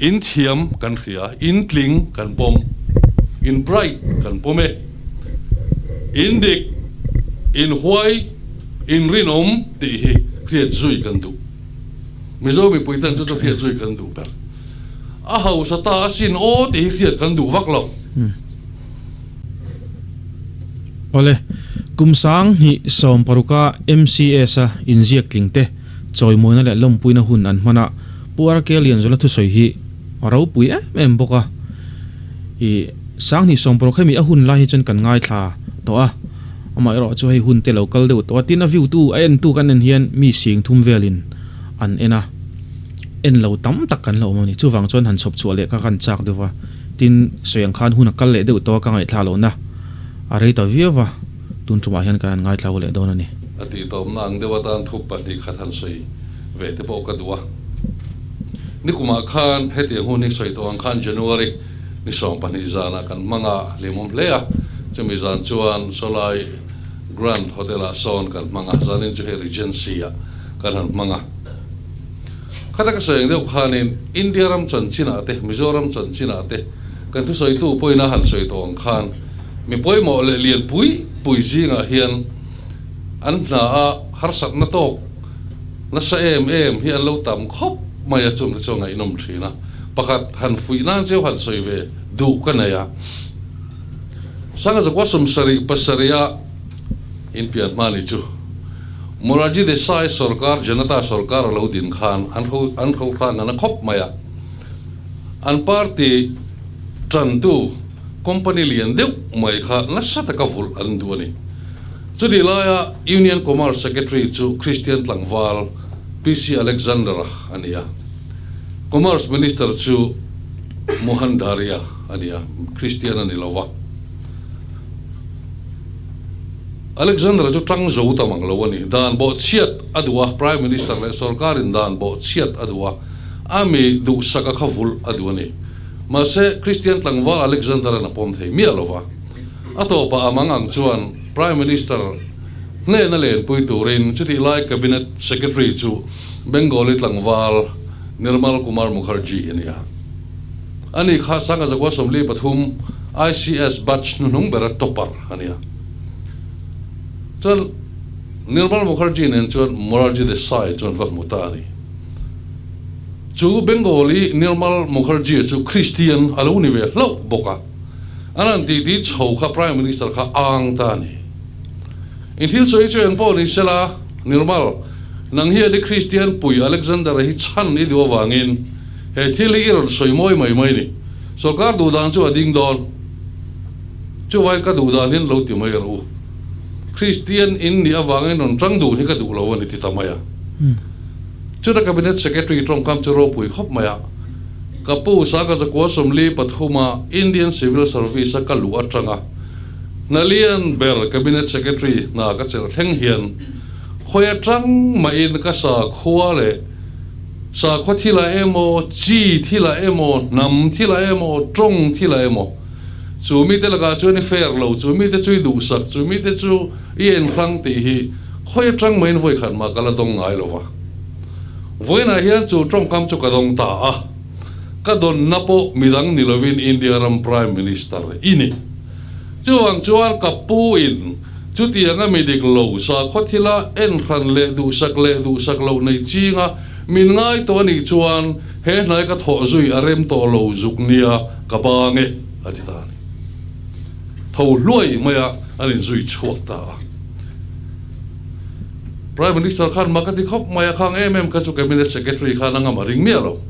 In thiam kan hria, in tling kan pawm, in bright kan pawm e. In dik, in huai, in rinawm tih hi hriat zui kan duh. Mizo mipui ten chu chu hriat zui kan duh ber. A hausa ta asin aw tih hi hriat kan duh vak lo. Awle, kum 2016 a MCS a inziak tling te chawimawina leh lawmpuina hun an hman a, Pu RK Lianzawla thusawi hi a ropui em em bawk a. I 2016 hemi a hun lai hi chuan kan ngaithla tawh a, amaherawh chu hei hun te lo kal deuh tawh a, tin a view tu a en tu kan en hian mi 3000 velin an en a, en lo tam tak kan la awm a ni. Chuvang chuan han chhawp chhuah leh kha kan chak deuh va, tin sawi ang khan hun a kal leh deuh tawh a ka ngaihthla lohna a rei ta viau va, tun tumah hian kan han ngaithla hu leh dawn a ni. A tihtawpna ang deuh atan thu pahnih khat han sawi ve te pawh ka duh a. Nikumah khan hetiang hun hi sawi tawh ang khan January ni 20 zanah kan hmang a, hlimawm hle a. Chumi zan chuan sawlai Grand Hotel-ah sawn kan hmang a, zanin chu hei Regency-ah kan han hmang a. Khata ka sawi ang deuh khanin India ram chanchinah te, Mizoram chanchinah te kan thusawitu pawhin a han sawi tawh ang khan mi pawimawh leh lian pui pui zingah hian an hna a harsatna tawk nasa em em hi an lo tam khawp mai a, chungte chu a ngaihnawm thin a. Pakhat han fuih nan cheu han sawi ve duh ka nei a. Sanga zakua 77 a inpian hma ni chu Morarji Desai sorkar Janata sorkar a lo din khan an ho an ho hrang an a khawp mai a. An party tantu company lian deuh mai kha nasa taka vulh an duh a ni. Chutih laia Union Commerce Secretary chu Christian tlangval PC Alexander-a a ni a. Commerce Minister chu Mohan Dharia a ni a, Christian a ni lo va. Alexander-a chu tang zo ta mang lo a ni. Dan bawhchhiat a duh a, Prime Minister leh sorkarin dan bawhchhiat a duh a, a mi duhsaka kha vulh a duh a ni. Mahse, Christian tlangval Alexander-a'n a pawm thei miah lo va. A tawpah a mang ang chuan Prime Minister hnena lenpui turin chutih lai Cabinet Secretary chu Bengali tlangval Nirmal Kumar Mukherjee a ni a. Ani kha 1943 ICS batch hnuhnung bera topper a ni a. Chuan Nirmal Mukherjee nen chuan Morarji Desai chuan va hmu ta a ni. Chu Bengali Nirmal Mukherjee chu Christian a lo ni ve hlauh bawk a. An han tih tih chho kha Prime Minister kha ang ta a ni. In thil sawi chu eng pawh ni sela, Nirmal, nang hian i Kristian pui Alexander-a hi chhan i duh avangin he thil hi i rawn sawi mawi mai mai ni. Sorkar duh dan chu a ding dawn. Chuvain ka duh dan hian lo ti mai rawh u. Kristian in nih avangin rawn tang dun hi ka duh lo a ni ti ta mai a. Chutah Cabinet Secretary tawngkam chu ropui khawp mai a. Ka pu Saka Zakua 43 a Indian Civil Service a ka luh atanga Hnalian ber Cabinet Secretary hna ka chelh thleng hian khawi atang mahin ka sakhua leh sakhua thilah emaw, chi thilah emaw, hnam thilah emaw, tawng thilah emaw chu mite lakah chuan i fair lo, chu mite chu i duhsak, chu mite chu i enhrang tih hi khawi atang mahin vawikhat mah ka la dawng ngai lo va. Vawiinah hian chu tawngkam chu ka dawng ta a, ka dawnna pawh midang ni lovin India ram Prime Minister i ni. Chuvang chuan ka pu in chutianga mi dik lo sakhaw thila enhran leh duhsak leh duhsak loh nei chinga min ngai tawh a nih chuan he hnai ka thawh zui a rem tawh lo zuk nia ka bang e, a ti ta a ni. Tho hluai maia an inzui chhuak ta a. Prime Minister khan mak a ti khawp mai a, khang em em kha chu Cabinet Secretary khan a ngam a ring miah lo.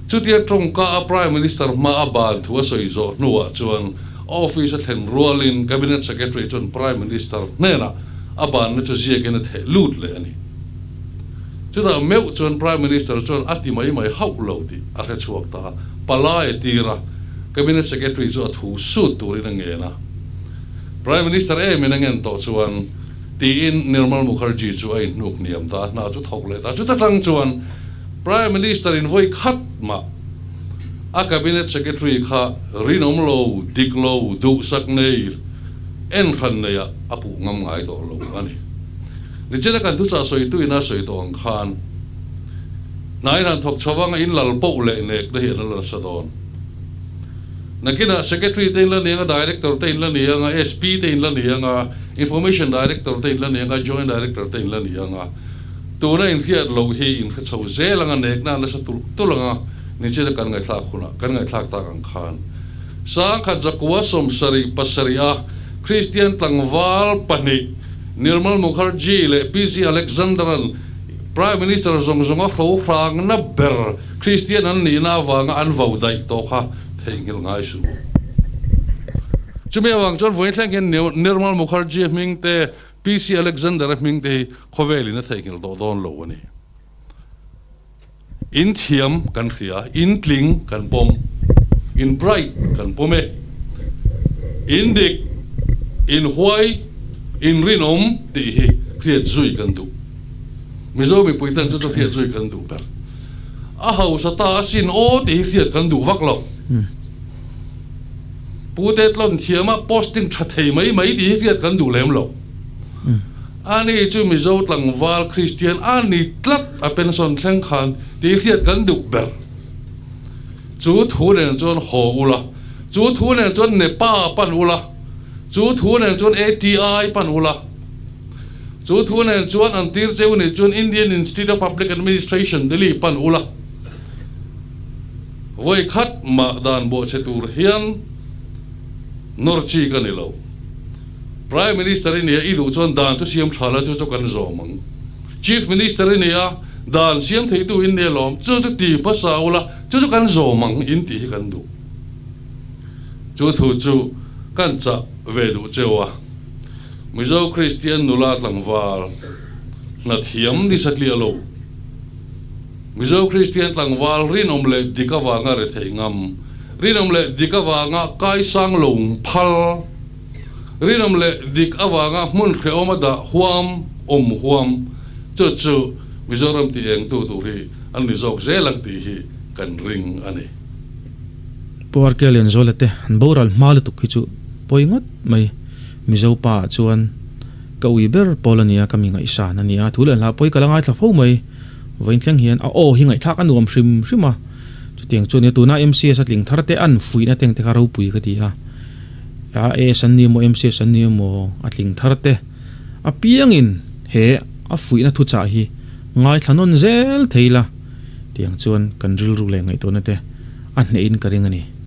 Chutia tawngka a Prime Minister hma a ban thu a sawi zawh hnuah chuan office a thlen rualin Cabinet Secretary chuan Prime Minister hnenah a banna chu ziakin a theh lut leh a ni. Chutah meuh chuan Prime Minister chuan a ti mai mai hauh lo tih a hre chhuak ta a, palai a tir a, Cabinet Secretary chu a thu sut turin a ngen a. Prime Minister emin a ngen tawh chuan Tiin Nirmal Mukherjee chu a inhnuk hniam ta a, hna chu thawk leh ta. Chuta tang chuan Prime Minister in vawi khat mah a Cabinet Secretary kha rinawm lo, dik lo, duhsak nei, enhran neiah a puh ngam ngai tawh lo a ni. Nichina kan thuchah sawitu ina sawi tawh ang khan. Hnai han thawk chho anga in lal poh leh nek na hi an la nasa dawn. Nakinah Secretary te in la ni anga, Director te in la ni anga, SP te in la ni anga, Information Director te in la ni anga, Joint Director te in la ni anga. Tuna in hriat loh hi in hre chho zel anga nek na an nasa tulh tulh anga nichina kan ngaihthlak hunah kan ngaihthlak tak ang khan Sangkhat zakua 77 a Kristian tlangval pahnih Nirmal Mukherjee leh PC Alexander-a'n Prime Minister zawng zawnga hro hrangna ber Kristian an nihna avanga an vau daih tawh kha theihnghilh ngai suh. Chumi avang chuan vawiin thleng hian Nirmal Mukherjee hming te, PC Alexander-a hming te hi khawvelin a theihnghilh tawh dawn lo a ni. In thiam kan hria, in tling kan pawm, in bright kan pawm e. In dik, in huai, in rinawm tih hi hriat zui kan duh. Mizo mipui ten chu chu hriat zui kan duh ber. A hausa ta asin aw tih hi hriat kan duh vak lo. Pu te tlawn thiama posting tha thei mai mai tih hi hriat kan duh lem lo. Ani chu Mizo tlangval Kristian a ni tlat a pension thleng khan tih hriat kan duh ber. Chu thu nen chuan haw ula, chu thu nen chuan Nepa pan ula, chu thu nen chuan ATI pan ula, chu thu nen chuan an tir cheu nih chuan Indian Institute of Public Administration Delhi pan ula. Vawi khat mah dan buah che tur hian nawr chi ka ni lo. Prime Minister i nia i duh chuan dan chu siam tha la chu chu kan zawm ang. Chief Minister i nia dan siam theitu in nia lawm chu chu ti hmasa ula chu chu kan zawm ang in tih hi kan duh. Chu thu chu kan chah ve duh cheu a. Mizo Kristian nula tlangval hna thiam ni satliah lo. Mizo Kristian tlangval rinawm leh dik avanga rethei ngam, rinawm leh dik avanga kaisang lo phal. Rinawm leh dik avanga hmun hrehawm a dah huam awm huam chu chu Mizoram tih eng tu tur hi an ni zawk zel ang tih hi kan ring a ni. Pu RK Lianzuala te an boral hma lutuk hi chu pawi ngawt mai. Mizo pa ah chuan ka ui ber pawl a nia ka mi ngaihsan a nia thu leh hla pawi ka la ngaithla fo mai. Vawiin thleng hian a aw hi ngaihthlak a nuam hrim hrim a. Chutiang chu nia tuna MCS a tling thar te an fuihna teng te kha ropui ka ti a. AS an ni emaw MCS an ni emaw a tling thar te apiangin he a fuihna thuchah hi ngaithla nawn zel thei la tiang chuan kan rilru leh ngaihtuahna te a hnehin ka ring a ni.